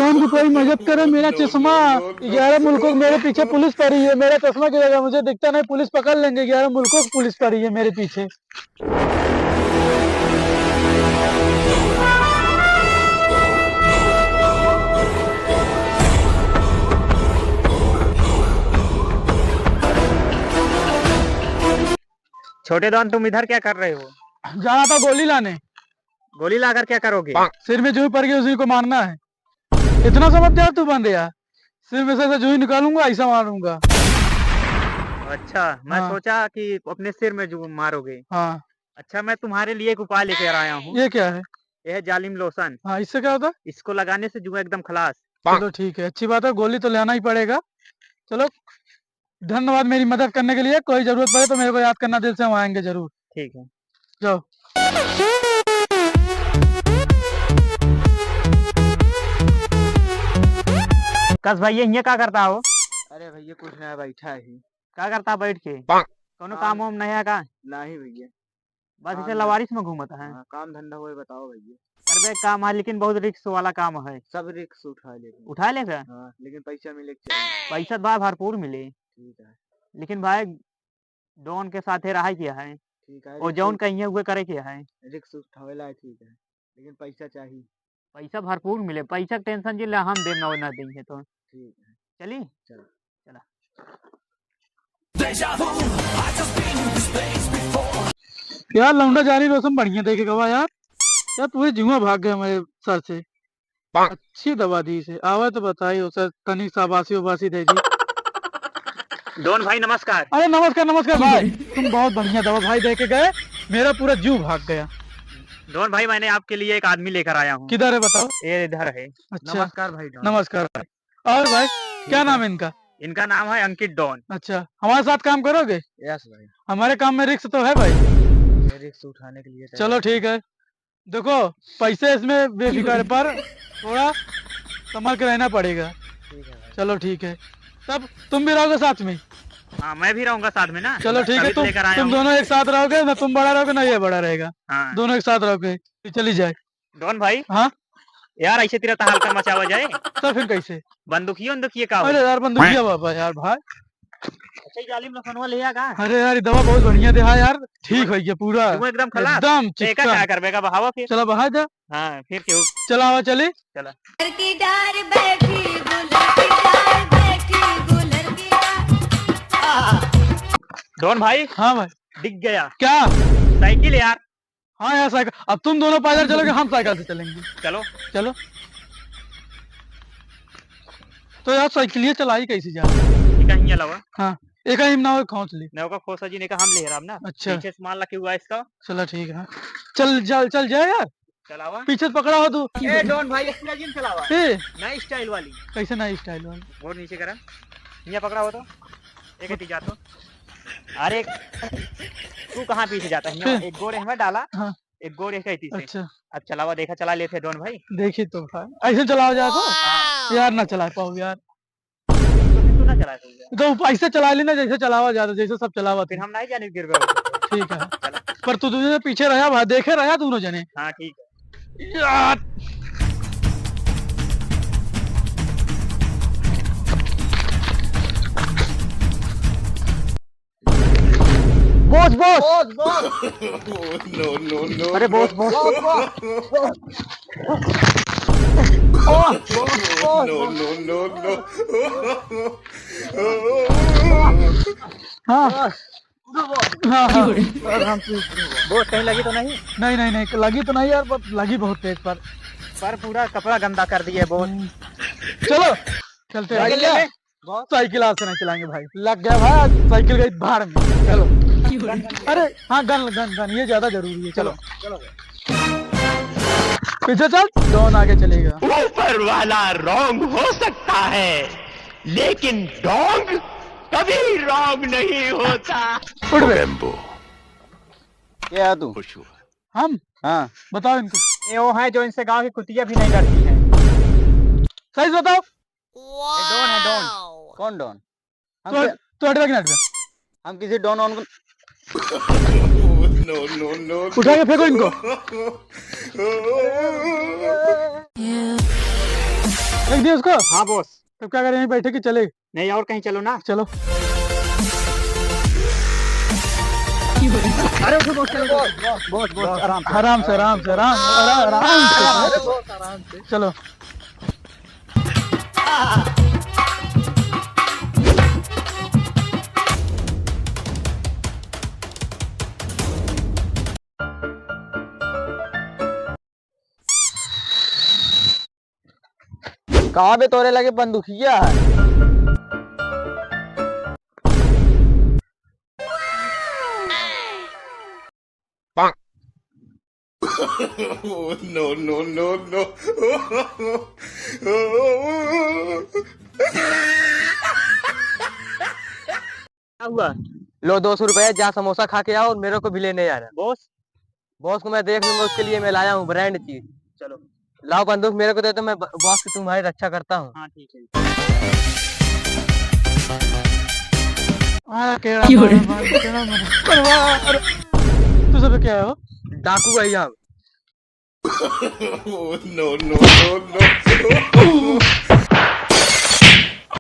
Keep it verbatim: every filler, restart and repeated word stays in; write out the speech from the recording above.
कौन भी कोई मदद करे, मेरा चश्मा, ग्यारह मुल्कों की मेरे पीछे पुलिस पड़ी है, मेरा चश्मा गिरेगा, मुझे दिखता नहीं, पुलिस पकड़ लेंगे, ग्यारह मुल्कों की पुलिस पड़ी है मेरे पीछे। छोटे डॉन, तुम इधर क्या कर रहे हो? जा रहा था गोली लाने। गोली लाकर क्या करोगे? सिर में जूं पड़ गई, उसी को मारना है। इतना समझदार तू बन रहा। सिर में से ऐसा जूं ही निकालूंगा, ऐसा मारूंगा। अच्छा, मैं हाँ। सोचा कि अपने सिर में जूं मारोगे। हाँ। अच्छा, मैं तुम्हारे लिए एक उपाय लेकर आया हूँ। ये क्या है? यह है जालिम लोशन। हाँ, इससे क्या होता है? इसको लगाने से जुआ एकदम खलास। चलो ठीक है, अच्छी बात है, गोली तो लेना ही पड़ेगा। चलो, धन्यवाद मेरी मदद करने के लिए। कोई जरूरत पड़े तो मेरे को याद करना, दिल से हम आएंगे जरूर। ठीक है। जाओ। कस भैया, हियाँ का करता हो? अरे भैया, कुछ ना, बैठा ही। का करता बैठ के? कौनो हाँ। काम वाम नहीं है का? नहीं भैया। बस काम इसे धन-, लवारिस में घूमत है। हाँ, काम धंधा होए बताओ भैया। करबे काम है, लेकिन बहुत रिस्क वाला काम है। सब रिस्क उठा लेते हैं। उठा ले का? हाँ, लेकिन पैसा मिले के चाहिए। पैसा बा भरपूर मिले। ठीक है। लेकिन भाई, डॉन के साथे रहे के है। ठीक है, और रिस्क जौन उठ-, कहिए उहे करे के है। रिस्क उठावेला है, ठीक है, लेकिन पैसा चाहिए। पैसा भरपूर मिले, पैसा के टेंशन जिन ले, हम देम ना, ना देंगे तो। ठीक है। चली? चलो। चला। यार, लौंडा जानी रोशन बढ़िया देखे गवा यार। यार, पूरे जुआ भाग गए हमारे सर से। अच्छी दवा दी से। आवे तो बताई हो सर, तनी शाबाशी उबाशी दे दी। डॉन भाई, नमस्कार। अरे, नमस्कार, नमस्कार भाई। तुम बहुत बढ़िया दवा भाई दे के गए, मेरा पूरा जू भाग गया। डॉन भाई, मैंने आपके लिए एक आदमी लेकर आया हूँ। किधर है बताओ? ये इधर है। अच्छा। नमस्कार भाई डॉन। नमस्कार भाई। और भाई, ठीक क्या है। नाम है इनका? इनका नाम है अंकित डॉन। अच्छा, हमारे साथ काम करोगे? यस भाई। हमारे काम में रिस्क तो है भाई। ये रिस्क उठाने के लिए चलो तैयार है। ठीक है, देखो, पैसे इसमें बेफिक्र है, पर थोड़ा संभल के रहना पड़ेगा। ठीक है भाई। चलो ठीक है, तब तुम भी रहोगे साथ में? हाँ, मैं भी रहूंगा साथ में ना, चलो ठीक है, तभी तो तुम, लेकर आया तुम हूँ। दोनों एक साथ रहोगे, ना तुम बड़ा रहोगे ना ये बड़ा रहेगा। हाँ। दोनों एक साथ रहोगे, तो चली जाए। डॉन भाई। हाँ? यार, ऐसे तेरा तहलका मचावा जाए। तो फिर कैसे? बंदूकिया, बंदूकिया का अरे होई? यार, बंदूकिया बाबा यार भाई। अच्छा, ये जालिम लखनवा ले आ का? अरे यार, ये दवा बहुत बढ़िया दे, हाँ यार, ठीक हो गया पूरा। वो एकदम खलास? एकदम तो एका चिक्का। क्या करबे का, बहावा फिर? चला बहा जा। हाँ, फिर क्यों? चला आवा, चली। चला। लड़की डार बैठी, वो लड़की डार बैठी, वो लड़की डार। डॉन भाई। हाँ भाई। दिख गया। क्या? साइकिल यार। हाँ यार, साइकिल। अब तुम दोनों पैदल चलोगे, हम साइकिल से चलेंगे। चलो। चलो। तो यार, साइकिल ये चलाई कैसे जा? ये कहीं अलावा? हाँ, एक ही ना हो, खोंच ली। नौका खोसा जी ने कहा हम ले राम ना। अच्छा। पीछे से मान ला कि हुआ इसका। चलो ठीक है। चल, चल, चल जाए यार। चलावा। पीछे से पकड़ा हो तू। ए, डॉन भाई, एक्स्ट्रा जिम चलावा। ए। नई स्टाइल वाली। कैसे नई स्टाइल वाली? और नीचे करा। यहाँ पकड़ा हो तो। एक हटी जा तो। अरे, तू कहाँ पीछे जाता है? यहाँ फिर? एक गोरे हमें डाला। हाँ। एक गोरे कहती से। अच्छा। अब चलावा, देखा, चला लेते हैं डॉन भाई। देखी तो भाई, ऐसे चलावा जाए तो? हाँ। यार, ना चला पाओ यार। तो फिर तू ना चला पाओ यार। तो ऐसे चला लेना, जैसे चलावा जाता, जैसे सब चलावा फिर थे। हम नहीं जाने गिर गए। ठीक है। चला। पर तू तुझे पीछे रहा भाई, देखे रहा दोनों जने। हाँ, ठीक है। यार। Boss, boss. Boss, boss. No, no, no, अरे, boss, no। Boss. Boss, boss. ओह, boss, boss. No, no, no, no। हाँ। बॉस। हाँ, हाँ। बॉस, कहीं लगी तो नहीं? नहीं, नहीं, नहीं, लगी तो नहीं यार, पर लगी बहुत तेज पर। पर पूरा कपड़ा गंदा कर दिए बॉस। हम्म। चलो, चलते हैं। भाई, ले, ले। बहुत साइकिल आज से नहीं चलाएंगे भाई, लग गया भाई, आज साइकिल गई भाड़ में। चलो। अरे हाँ, गन, गन, गन, ये ज्यादा जरूरी है। चलो। चलो। पीछे चल, डॉन आगे चलेगा। ऊपर वाला रॉन्ग हो सकता है, लेकिन डॉन्ग कभी रॉन्ग नहीं होता। उठ बे। रैम्बो। क्या है तू? खुश हुआ। हम? हाँ। बताओ इनको। ये वो है जो इनसे गांव की कुतिया भी नहीं डरती है। सही से बताओ। ये डॉन है, डॉन। कौन डॉन? हम तो, क्या तो हट बे कि ना हट बे? हम किसी डॉन वॉन को No, no, no, उठा के फेंको इनको। फेंक दिया उसको? हाँ बॉस। तब क्या करें, यहीं बैठे कि चले? नहीं, और कहीं चलो ना। चलो। अरे उठो बॉस, चलो बॉस, बॉस, बॉस, आराम से, आराम से, आराम से, आराम, आराम से। चलो। का बे, तोरे लगे बंदूकिया है? Oh, no, no, no, no। क्या हुआ? लो दो सौ रुपया, जा समोसा खा के आओ और मेरे को भी लेने आना। बॉस? बॉस को मैं देख लूंगा, उसके लिए मैं लाया हूँ ब्रांड चीज। चलो। लाओ बंदूक मेरे को दे दो, मैं ब-, बॉस की तुम्हारी रक्षा करता हूँ। हाँ, ठीक है। आ, केड़ा क्यों रे? मारा, मारा, केड़ा मारा। अरे वाह, अरे, तू सब क्या हो? डाकू है यहाँ। Oh, no, no, no, no।